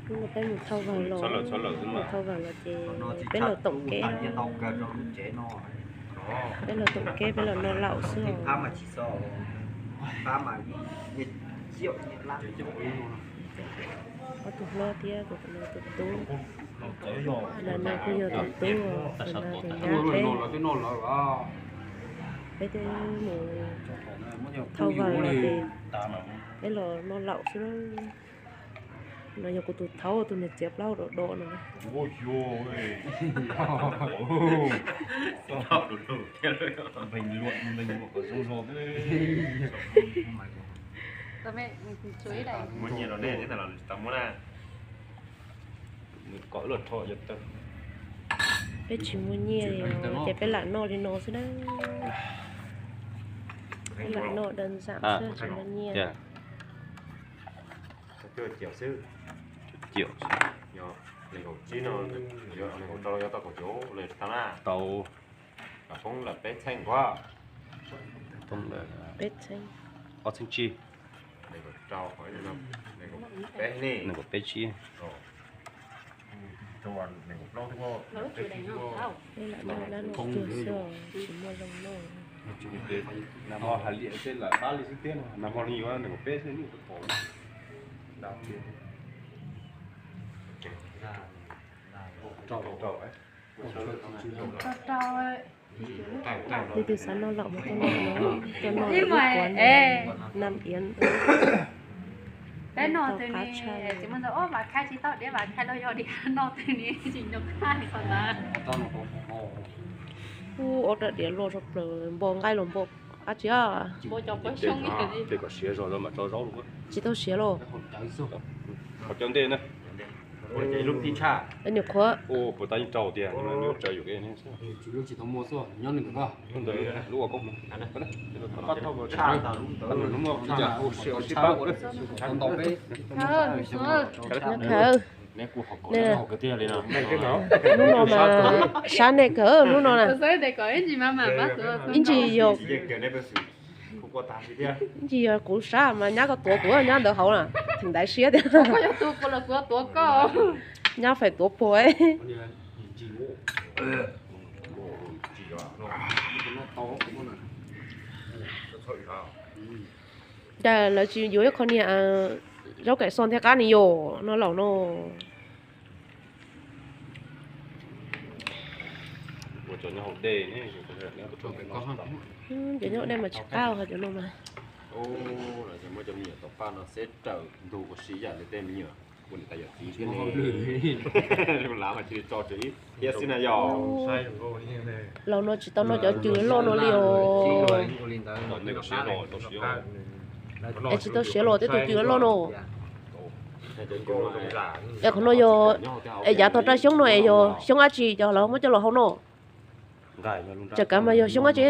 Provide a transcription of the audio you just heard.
Peb mus thauj vawg los, mus thauj vawg los ces peb los toom kev, peb los toom kev, peb los noj laum xwb os. Ob tug hlob thiab tus no tus tub. Tus no kuj yog tus tub, tus no tus nyab peb. Peb twb mus thauj vawg los ces peb los noj laum xwb. No yog kuv tus thaub, tus niag txiav plaub hau dom dom no. Peb tsis muaj nyiaj li os, ces peb lam noj li no xwb na. Peb lam noj đơn giản xwb, tsis muaj nyiaj. Tau peb txheeb, ob txheeb tsib, nees nkaum peb tsib. Peb lam noj dab noj tsug xwb, tsis muaj zoo noj. Nag hmo hais li tej lam pab li xwb thiab, nag hmo li yuav nees nkaum peb xwb, nej puas pom? Leej twg xav noj laum mas tuaj noj, tuaj noj ib kuav nam iav. Peb noj twg ni, tsis muaj ntawd, ob, vas khaib tsis tau diav, vas khaib los yog diav, noj twg ni tsis nco qab li qhov ntawd. Ub, ob rab diav loj zog plaws, npo nqaij los npo dab tsi. Npo cov pob xyoob. Tej kom siav zog mam tso zaub los. Tsis tau siav los. Qhov cov ntej na. Niam qhuav. Puas tau yeej rau tias lub ua koob. Khaws, lub no mas sab nej kawg, lub no na. Ib ntsis yog, ib ntsis yog kuv sab mas nyab koj tuav kuv, nyab ntawd hauv na, tsis ntaiv siab tiag. Nyab feem tuav puag. Cas lawv tsis yuav ib qho niag zaub kaim xo thiab qab ni yom, no laum no. Cov nyob hauv dej mas tsis qab hos cov no mas. Laus no tsis tau noj cov cw loj no li os. Es tsis tau siav los tej tus cw loj no. Es qhov no yog, es yav tog raj xyoob no es yog xyoob dab tsi cov lawv muab coj los hau no? Tsam kav mas yog xyoob dab tsi.